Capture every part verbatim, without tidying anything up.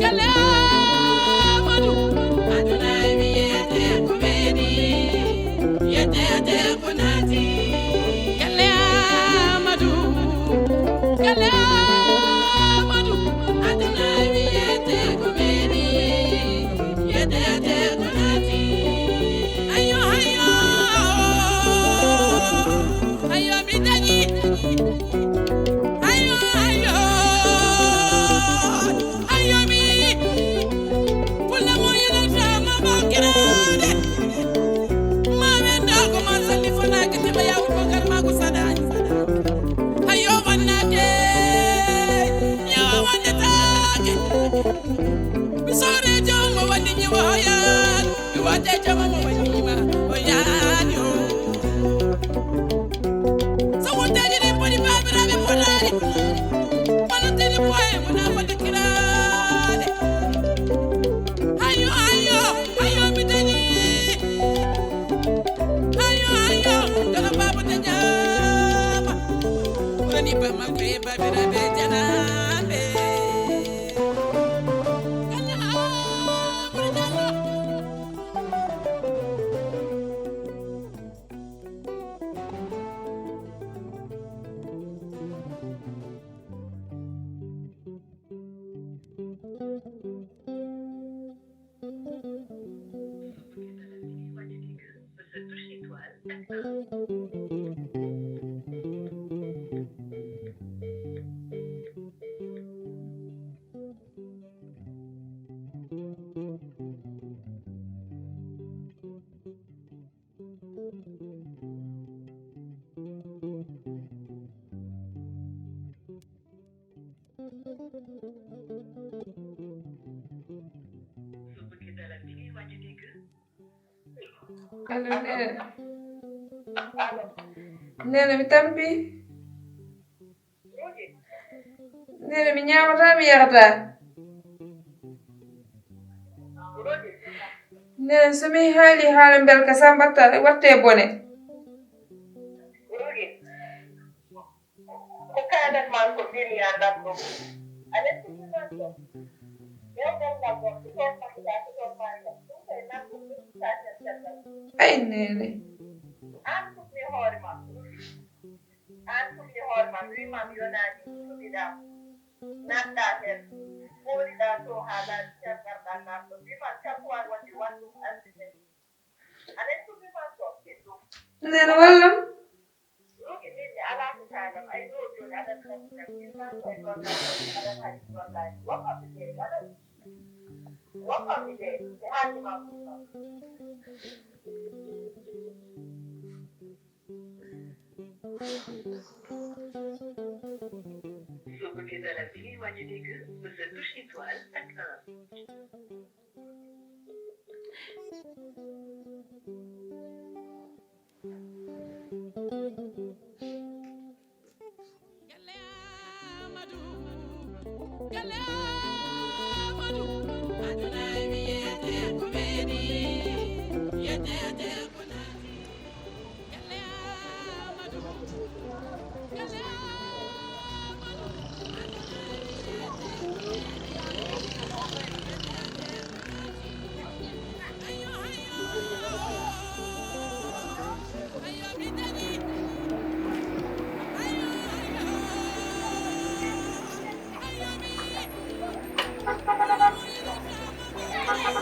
Galle Amadou, aduna mi yete ko ɓeeni, yete yete ko naati. Galle Amadou, galle Amadou, aduna mi yete ko ɓeeni, yete yete ko naati. Ayo, ayo, ayo, mi dañi. Ayo, ayo, ayo, mi. Fulla mo yonata ma bakiraade. Ma wendo ko ma salli fana ke te baya ko garma ko sadani. Ayo, wannate. Ya, wannataake. Mi sore jom mo wandi ñi wayan. Mi wate jom mo wandi ma. O yani o. Sawotaaji ɗi poti baabiraaɓe potaani. Wonantini boye wona fodde kiraale. Ayo, ayo, ayo, mi dañi. Ayo, ayo, dara baaba dañaama. Woni ba makko e baabiraaɓe janaaɓe. Kala, ah, woni janaaɓe. Allo, Nene. Nene, mi tampi. Nene, mi ñaamata, mi yarata. Nene, so mi haali haala mbelka, sa mbatta, watte bone. Ko kaalan maa ko mbimi a ɗaɓɓo. A lestinii maa ko. Ƴeewɗon ngal ɗoo, ko toon mahiɗaa, ko toon maayɗaa. Ɗum koye nanɗo ɗum saaten caggal. Ay, Nene. Aan fuɗɗi hoore maa. Aan fuɗɗi hoore maa. Mi wii maa mi yonaani, suɓiɗaa. Naatɗaa heen. Ɓooriɗaa to haa laaɓi, cer ngarɗaa naatɗo. Mbii maa cagguwaan waɗi, wan ɗum arde heen. Aɗa anndi ko mbii maa ko? Ɗum. Nene, wallam.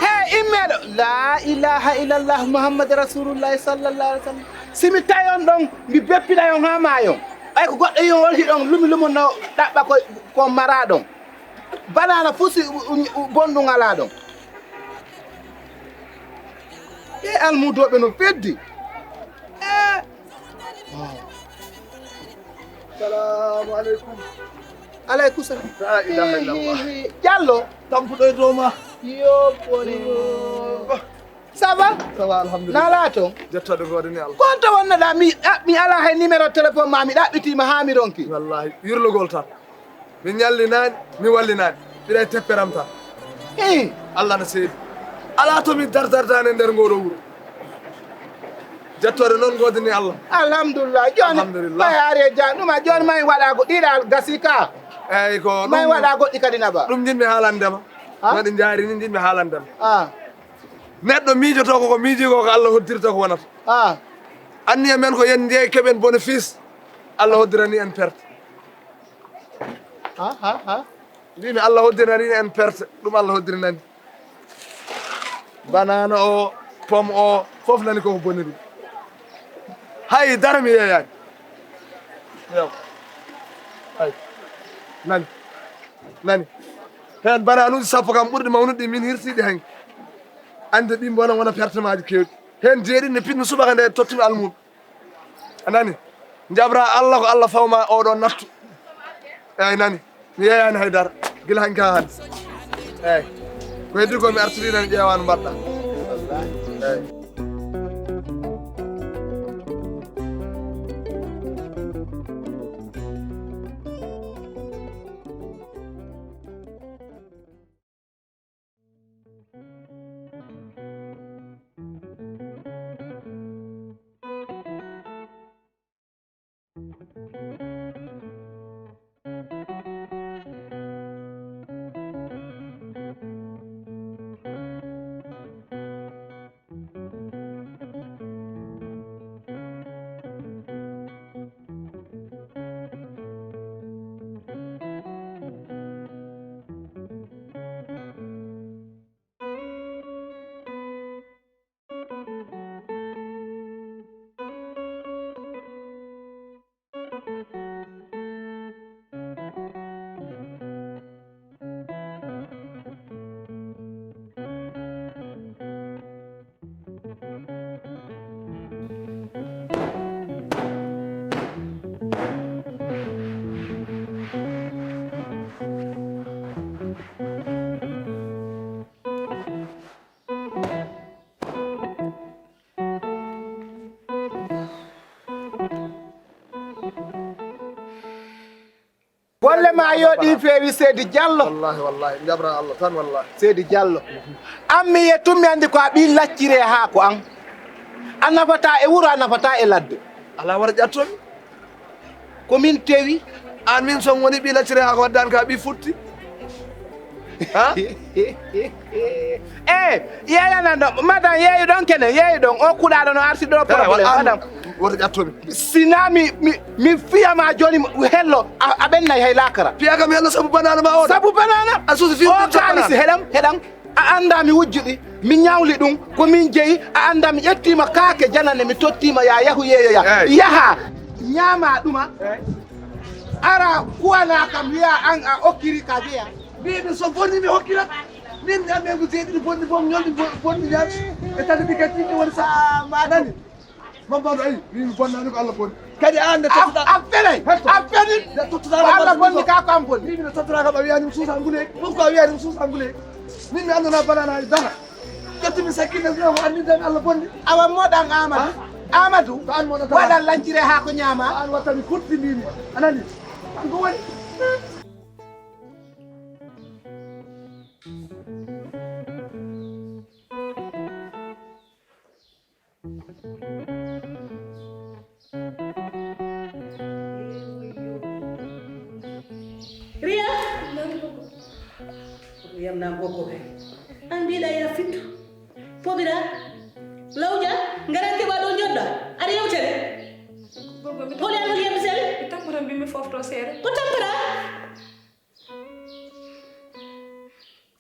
He, immeɗo. La ilaha illallah, Muhammad Rasulullahi sallallahu alaihi wasallam. Si mi tawi on ɗon, mi beppina on haa maayon. Ɓay ko goɗɗo yo on hiɗon lumi lumo no ɗaɓɓa ko, ko maraɗon. Banana fu si u-, u-, u-, bonɗum alaa ɗon. Ɓe almudooɓe no feddi. Eh. Salamu aleykum. Aleykum salam. La ilaha illallah. Hi, hi, hi. Jallo. Tampuɗo e dow ma. Yo, boni. Yo. Ça va? Ça va, alhamdulillah. Nalaa toon? Jettooɗo goodani Allah. Ko on to wonnoɗaa? Mi, a, mi alaa hay numéro téléphone ma, mi ɗaɓɓitiima haa mi ronki. Wallahi, yurlugol tan. Mi ñallinaani, mi wallinaani. Mbiɗa e tepperam tan. Ii. Allah no seedi. Alaa to mi dardardaani e nder ngoo ɗoo wuro. Jettooɗo noon ngoodani Allah. Alhamdulillah. Jooni, alhamdulillah. Ɓay ari e jaan ɗuma, jooni may waɗa ko ɗiɗal gasi ka. Eey, ko may ɗum waɗa goɗɗi kadi na ba. Ɗum njiɗmi haalande ma. Ah? No ɗi njaari ni, njiɗmi haalande ma. Ah. Neɗɗo miijotoo ko, ko miijii ko, ko Allah hoddirta ko wonata. Ah. Anniya men ko yen njeey keɓen bénéfice, Allah hoddirani en perte. Ha, ha, ha. Mbimi Allah hoddirani en perte, ɗum Allah hoddirinani. Banana o, pomme o, fof nani koko boni ɗum. Hay dara mi yeeyani. Yaw. Hay. Nani. Nani. Heen bananuuji sappo kam ɓurɗi mawnude ɗi min hirsiɗi hanki. Ande ɗi mbona wona pertemaaji kewɗi. Heen jeeɗiɗi ne pitmi subaka nde tottumi almuudo. A nani? Njabra Allah ko Allah fawma oɗo nattu. Eyi nani? Mi yeeyani haydara. Gila hanki ha hande. Eyi. Ko heddi ko mi artiri nani ƴeewa no mbaɗɗa. Eyi. Golle ma yo ɗi feewi, Seydi Diallo. Wallahi, wallahi, jabra Allah tan, wallahi. Seydi Diallo. An mi yettum, mi anndi ko a ɓii laccire haa ko an. A nafata e wuro, a nafata e ladde. Alaa wara ƴattomi. Ko min tewi. An min son woni ɓii laccire haa ko waddan ka ɓii futti. Ha? Eh, yeeyana no, madam, yeeyu ɗon kene, yeeyu ɗon. O kuɗaɗo no arti ɗo problème, madam. Woto ƴattomi. Sina mi, mi, mi fiyama joni hello, a, a ɓennay hay lakara. Piya kam hello sabu banana ma o. Sabu banana? A suusi fiyu o ɗum sabu kaalisi, banana. Heɗam, heɗam. A annda mi wujjuɗi, mi ñawli ɗum, ko min jeyi, a annda mi ƴettima kaake janane, mi tottima ya yahu yeeyoya. Eey. Yaha, ñaama ɗuma. Eey. Ara kuwana kam wiya an a okkiri ka jeya. Mbiɗo so bonni mi hokkirat. Min mi amme ko jeeɗiɗi bonni boom ñolɗi bo-, bonni yaat. E tati ɗi kadi ɗi woni sa. Ah, ma nani. Mamadou, ayi, min mi bonnani ko Allah bonni. Kadi an nde tottuɗa. A felay, a feli. Nde tottuɗa ko Allah bonni ka ko an bonni. Min mi tottuɗa kam a wiyani mi suusa ngule. Pourquoi a wiyani mi suusa ngule? Min mi annana banana e dara. Ƴettumi sakkille no ko anndi tan Allah bonni. Awa moɗan Amadou. Ha? Amadou. Ko an moɗata. Waɗan lancire haa ko ñaama. Ko an wattani kutti mbimi. A nani? An ko woni? Riya. Yam na gogo kay. An mbiɗa ya fittu. Pobira. Lawƴa. Ngara keɓa ɗo joɗɗa. Aɗa yewtere. Gogo mi. Holi an holi yewtere. Mi tampuran mbimi fofto seere. Ko tampara?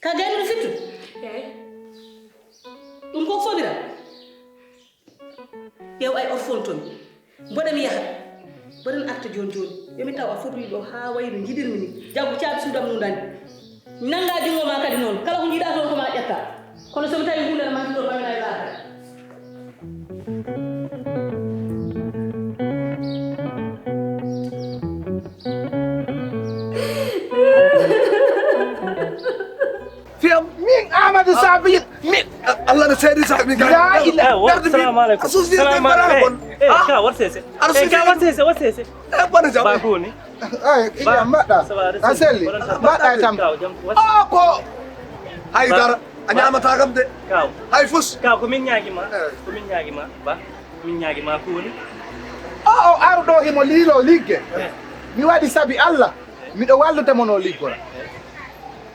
Ka gaynuɗo fittu? Eey. Ɗum ko fobira? Ƴeew ay o fontomi. Mboɗo mi yaha. Mboɗon arta jooni jooni. Yo mi taw a fobri ɗo haa wayi no njiɗirmi ni. Jaggu caabi suudam nundani. Nannga junngo ma kadi noon. Kala ko njiɗa toon ko ma ƴetta. Kono so mi tawi huunde no manti ɗo mawina e laakara. Fiyam. Min Amadou Sabi, min Allah no seedi sa min. La ilaha. Eh, wa-, salamu alaikum. Asus din. Salamu alaikum. Eh, eh, ka warsese. Eh, ka warsese, warsese. Eh, bana jam. Ba ko ni? Ay, iya mbaɗɗa. A selli. Mbaɗɗa e tam. Oh, ko. Hay dara. A ñaamata kam de. Kaw. Hay fus. Kaw, ko min ñaagi ma. Eh. Ko min ñaagi ma. Ba. Ko min ñaagi ma ko woni? Oh, oh, aru ɗo himo liilo ligge. Eh. Mi waɗi sabi Allah. Miɗo wallude mo no liggora.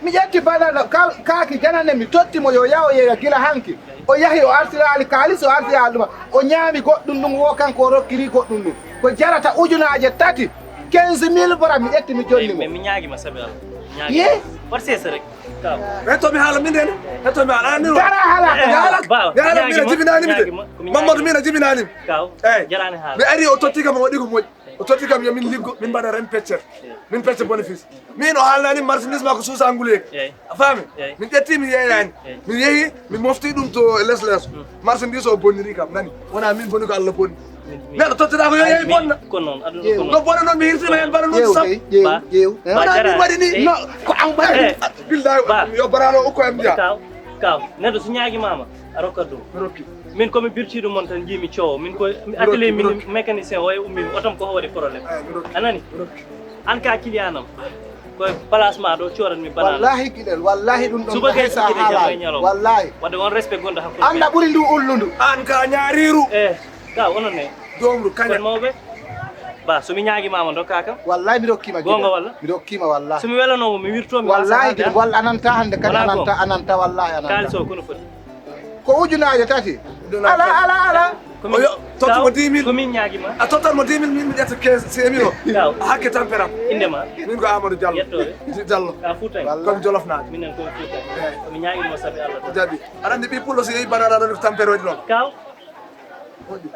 Mi ƴetti bana no ka-, kaaki janane, mi totti mo yo yaw yeeya gila hanki. O yahi, o artiraali kaalis, o artiraali ɗuma. O ñaami goɗɗum ɗum, wo kanko o rokkiri goɗɗum ɗum. Ko jarata ujunaaje tati, quinze mille francs, mi ƴetti, mi jonni mo. Mais mi ñaagi ma sabi Allah. Ye? Par c'est rek. Kaw. Hetto mi haala min de. Hetto mi haala. Ani dara haala. Eh, mi haala. Ba, mi haala, ñaagi min a ma, jibinaani mi de. Ñaagi ma, ko mi Mamadou ñaagi ma. Min a jibinaani mi. Kaw. Eh. Jaraani haala. Mi ari, o totti kam, o waɗi ko moƴƴi. O totti kam yo min liggo, min mbaɗa ren peccer. Min pecce bénéfice. Min o haalnani marchandise ma ko suusa nguleyka. Eey. A faami? Eey. Min ƴetti, min yeeyani. Eey. Min yehi, min mofti ɗum to les les. Mm. Marchandise o bonniri kam, nani? Wona min boni, ko Allah bonni. Min, min. Neɗɗo totteɗa ko yo yeey bonna. Ko noon, aduna ko noon. No bona noon, mi hirtima heen bana noon sab. Ƴeew, ƴeew, ƴeew. Wona min mbaɗi ni. No, ko an mbaɗi. Eh. Billahi, ba. Yo barano o ko am jeya. Kaw, kaw. Neɗɗo so ñaagi mama, a rokkat ɗum. Mi rokki. Min ko mi birtiiɗo mon tan, njiimi coowo. Min ko mi atelier min mécanicien o e ummi, otom ko waɗi problème. Eh, mi rokki. A nani? Mi rokki. An ka client am. Ko place ma ɗo cooran mi banana. Wallahi giɗel, wallahi ɗum ɗon. Suba kay hay sa haalaali. Wallahi. Wadde on respect gonɗo hakkunde. Anda ɓuri ndu ulludu. An ka ñaariru. Eh, ka onon ne. Domru kaña. Kon mawɓe. Ba, so mi ñaagi mama dokka kam. Wallahi mi rokkima giɗel. Gonga walla? Mi rokkima wallahi. So mi welano mo, mi wirto mi. Wallahi giɗel, walla ananta hande kadi. Wala ananta, gonga. Ananta, ananta wallahi ananta. Kaalis o kono foti. Ko ujunaaje tati. Ujunaaje tati. Ala, ala, ala. Ko min, o yo, tottu mo dix mille. Ko min ñaagi ma. A tottat mo dix mille, min mi ƴetta quinze, c'est mille o. Kaw. A hakke tampere am. Innde ma? Min ko Amadou Diallo. Yettode. Di Diallo. Ka Fuuta en. Wallahi. Comme Jolof naat. Minen ko Fuuta en. Eh. Ko mi ñaagi mo sabi Allah. Jaɓi. Aɗa anndi ɓii pullo so yehi banana ɗon ko tampere waɗi ɗon. Kaw. Moƴƴi.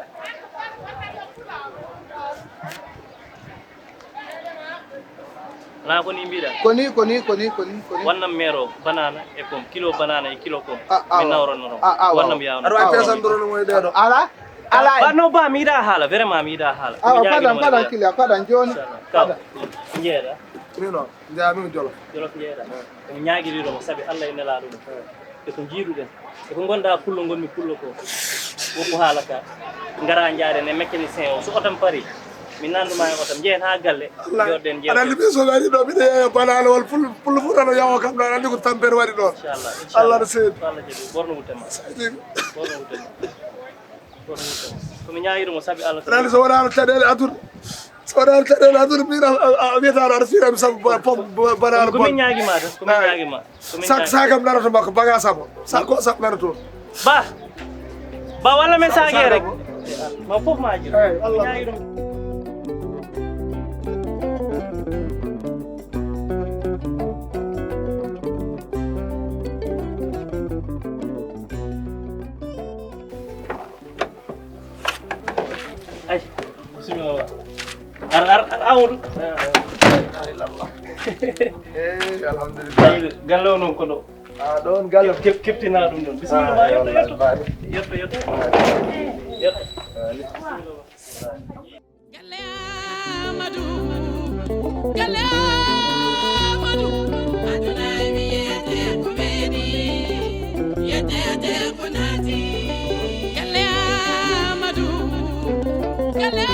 Wonaa ko ni mbiɗa? Ko ni, ko ni, ko ni, ko ni, ko ni. Wannam meero banana e pom, kilo banana e kilo pom. Ah, ah, min nawranno ɗon. Ah, ah, wannam yaawno. Aɗa waawi pesan dorono mo e ɗeɗo. Ala, ala. Ba, no ba, mi yiɗa haala, vraiment mi yiɗa haala. Awa, padan, padan kiliya, padan jooni. Inchallah. Kaw, njeeɗa. Min o, njeeya min Jolof. Jolof njeeɗa. Ko mi ñaagiriɗo mo, sabi Allah e nelaaɗo ɗum. E ko njiiduɗen, e ko ngonɗaa pullo ngonmi pullo ko, woppu haala ka, ngara njaaren e mécanicien o, so otam pari, mi nannduma e otam, njehen haa galle, jooɗɗen, aɗa anndi min so mi ari ɗo, miɗo yeeya banaale walla pullo, pullo fof tan o yawa kam ɗo, aɗa anndi ko tampere waɗi ɗon. Inchallah, inchallah. Allah no seedi. Ko Allah jaɓi, ɓorno wutte ma. Ɓorno wutte ma. Ɓorno wutte ma. Ko mi ñaagiri mo sabi Allah. Aɗa anndi so wonaa caɗeele aduna. So wonaa caɗeele aduna, min a, a, a wiyata aɗa fiira mi sabu ba-, pom-, ba-, banaana. Ko min ñaagi ma tan, ko min ñaagi ma. Ko min ñaagi. Sak, sakam nana to makko, baga sama. Sak ko sak nana to. Ba. Ba walla men saage rek. Ma fof ma jiro. Eey, Allah. Ñaagi ɗum. Ay, bisimilla. Ar, ar, ar, Amadou. Eey, alhamdulillah. Galle o noon ko ɗo. Ah, ɗoon galle. Kep-, kep-, keptinaa ɗum ɗoon. Bisimilla ma, yetto, yetto. Yetto, yetto. Yetto. Galle Amadou, galle Amadou, aduna mi yete ko ɓeeni, yete yete ko naati. Galle Amadou, galle